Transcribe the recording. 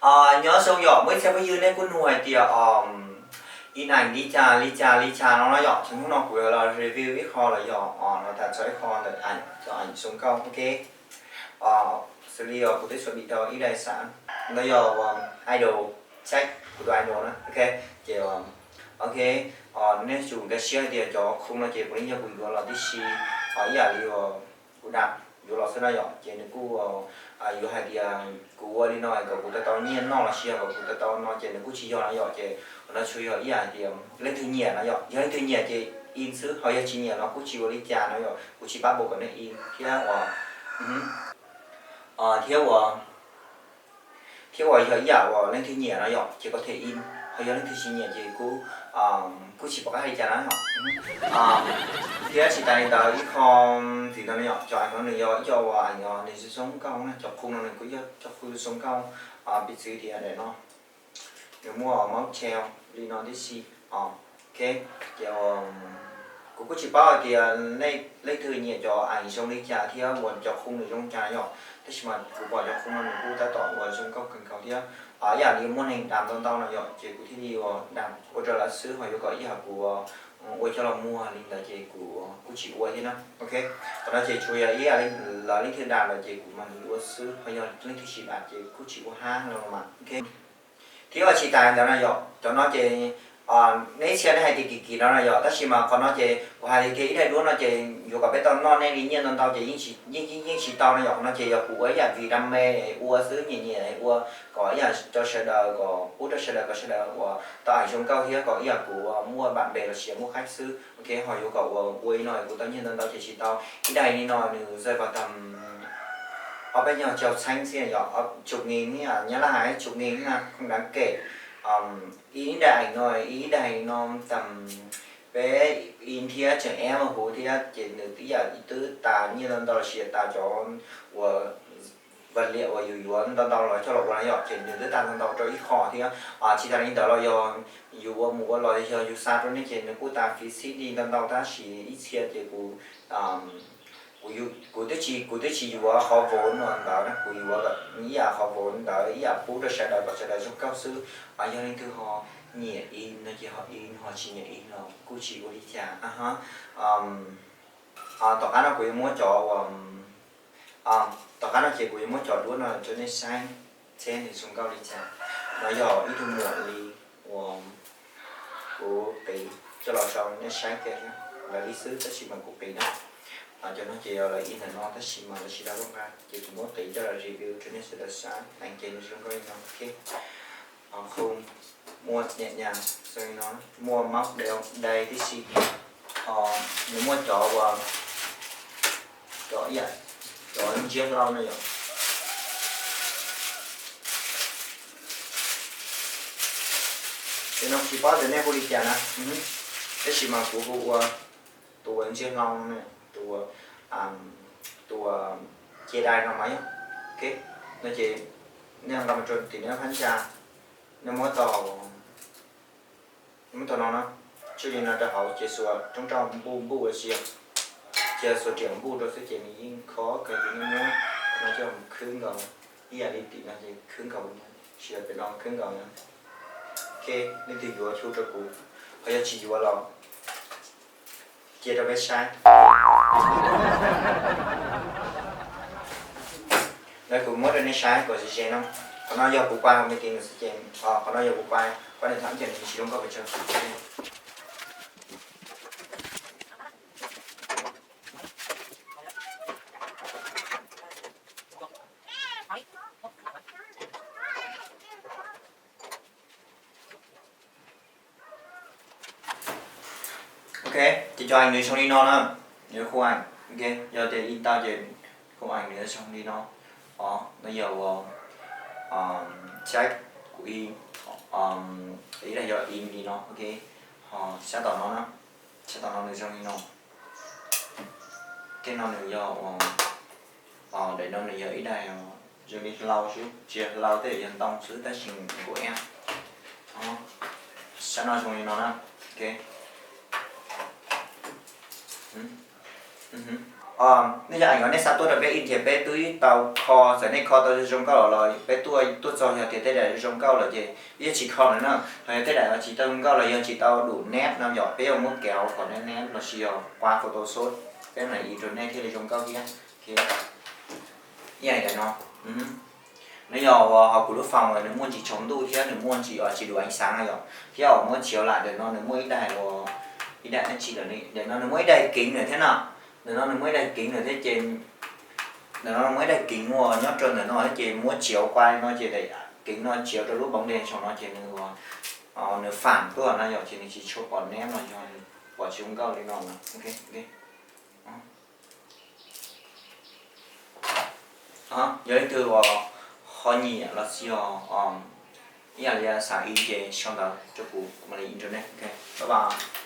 Nyob zoo yom, muaj ib txhia phooj ywg nej kuj nug hais tias in ais li cas li cas li cas no no yom. Ces hnub no kuv yuav los review ib qho los yog los tham txog ib qho ntawm cov ais zoo nkauj, ok. Xws li kuv twb xuas dim rau ib daim xav, no yog idol, check kuv tus idol na, ok. Ces ok, nej tsum nkag siab hais tias cov khoo no ces puav leej yog kuv yuav los tib si, ib yam li kuv dam yuav los xwb no yom. Ces nws kuj yuav hais tias kuv ua li no kom kuv tau tau nyiaj noj los sis yog kom kuv tau tau no ces nws kuj tsis yog no yom. Ces qhov no tsuas yog ib yam hais tias leej twg nyiam no yom, yog leej twg nyiam ces in xwb, ho yog tsis nyiam los kuj tsis ua li cas no yom, kuv tsis pab buas kom nej in thiab uas, thiab uas thiab uas yog ib yam uas leej twg nyiam no yom ces koj thiaj in, ho yog leej twg tsis nyiam ces kuj, kuj tsis pom qab hais li cas na yom. Thiab tsis tas li ntawd ib qho ntxiv ntawd no yom, cov ais no nws yog ib co uas ais nws zoo nkauj na, cov khoo no nws kuj yog cov khoo zoo nkauj, piv txwv tias daim no nws muaj mob tshee li no tib si. Ok, ces kuv kuj tsis paub hais tias leej twg nyiam cov ais zoo li cas thiab uas cov khoo nws zoo li cas yom, tab sis mas kuv pom cov khoo no nws kuj tab tom uas zoo nkauj kawg nkaus thiab ib yam li muaj neeg dam ntau ntau no yom, ces kuv thiaj li uas dam ua rau lawv xwb, ho yuav kom ib yam kuv ua coj los muag li ntawd ces kuv kuj tsis ua thiab na. Ok, qhov no ces tsuas yog ib yam li lawv leej twg dam lawm ces kuv mam li ua xwb, ho yog leej twg tsis dam ces kuj tsis ua hab no mas, ok. Thiab tsis tas li ntawd no yom, cov no ces nej txhia nej hais tias kim kim no no yom, tab sis mas qhov no ces kuv hais tias ib daim duab no ces yuav kom peb tau noj nej li nyiaj ntau ntau ces yeej tsis tau no yom. Qhov no ces yog kuv ua ib yam vim đam mê ua xwb, nyiam nyiam ua kom ib yam rau sawv daws, kom pub rau sawv daws, kom sawv daws uas tau ais zoo nkauj thiab kom ib yam kuv muaj bạn bè los sis muaj khách xwb, ok. Ho yuav kom ua ua li no kuv tau nyiaj ntau ntau ces tsis tau. Ib daim li no nws rơi vào tầm ob peb nyog chục nghìn xwb yom, chục nghìn, Nyab Laj hais chục nghìn na, không đáng kể. Ib daim no, ib daim no tầm peb in thiab tseem eb huv thiab ces nws twb yam twb tas nyiaj ntau ntau los sis tas cov uas vaj liam uas yus yuav ntau ntau los coj los ua no yom, ces nws twb tas ntau ntau rau ib qho thiab. Tsis tas li ntawd los yog yus ua mus ua los yog yus xa rau nej ces nws kuj tas phí ship li ntau ntau tab sis ib txhia ces kuv kuv twb tsis, kuv twb tsis yuav qhov vauv no ntawd na, kuv yuav ib yam qhov vauv ntawd ib yam pub rau sawv daws kom sawv daws zoo nkauj xwb. Yog leej twg ho nyiam in no ces ho in, ho tsis nyiam in los kuj tsis ua li cas. Tom qab no kuv yuav muab cov uas, tom qab no ces kuv yuav muab cov duab no rau nej saib seb nws zoo nkauj li cas. No yog ib tug muam li uas kuv qiv coj los rau nej saib kiag thiab, lawv li xwb tab sis mas kuv qiv na. Cov no ces yog lawv in ntawm no tab sis mas lawv tsis tau lub nqa ces kuv muab qiv coj los review rau nej sawv daws saib heev ces nws zoo nkauj li no, ok. Khoo muaj nyam nyam zoo li no, muaj mab dai tib si. Nws muaj cov uas, cov ib yam, cov ntsiab hlau no yom. Ces no tsis paub tias nej hu li cas na, tab sis mas kuv hu ua tus uas ntsiab hlau no, tus, tus uas cia dai no mas yog, ok. No ces nej nqa mus rau tim nej phab ntsa, nej muab tau, muab tau no na, tswj li no rau hauv ces xuas roob rau npuj npuj los sis yog cia xuas riam npuj rau xwb ces nws yeej khov kawg. Ces nej muab no coj mus khwb nkaus ib yam li tim no ces khwb nkaus, tsis yog pem no khwb nkaus na. Ok, leej twg yuav hu rau kuv, ho yog tsis yuav los cia rau peb saib. Lawv kuv muab rau nej saib kom ze ze no. Qhov no yog kuv pais hauv me tis nws xwb ces, qhov no yog kuv pais pab nws tham ces nws tsis zoo nkauj pes tsawg. Ok, ces cov ais nws zoo li no na, nws khung ais, ok, yog tias in tau ces khung ais nws zoo li no. Os, no yog ua check kuv in, ib daim yog in li no, ok, ho sab tom no na, sab tom no nws zoo li no. Tej no nws yog ua, daim no nws yog ib daim zoo li hlau xwb, tsis yog hlau, tej yog ntoo xwb tab sis nws kuj ib yam. Sab no zoo li no na, ok. Nej yog ees uas nej xa tuaj rau peb ib tias peb twb tau kho, txawm nej kho tau zoo nkauj los los peb tuaj tuaj txog yog tias tej daim zoo nkauj lawm ces yeej tsis kho lawm na. Ho yog tej daim tsis tau zoo nkauj los yog tsis tau đủ nét no yog peb yuav muab kéo khỏi nét nét los sis yog qua Photoshop, peb mam li rau nej thiaj li zoo nkauj thiab. Ib yam li daim no, nws yog uas hauv kuv lub phòng uas nws muaj tsis tsaus ntuj thiab nws muaj tsis uas tsis đủ ánh sáng no yom, thiab uas muab txiav lam daim no nws muaj ib daim uas, ib daim dab tsi lawm ne, daim no nws muaj ib daim kính lawm thiab na. Ntawm no nws muaj ib daim kính lawm thiab ces, ntawm no muaj ib daim kính uas nyob rau ntawm no thiab ces muab txiav qua li no ces daim kính no txiav rau lub bóng đèn saum no ces nws, nws phản tuaj no yog ces nws tsis tshua pom neb no yog nws pom tsis zoo nkauj li no na. Ok, ok. Yog leej twg uas ho nyiam los sis yog ib yam li xav ib ces sau ntawv rau kuv, kuv mam li internet. Ok, bye bye.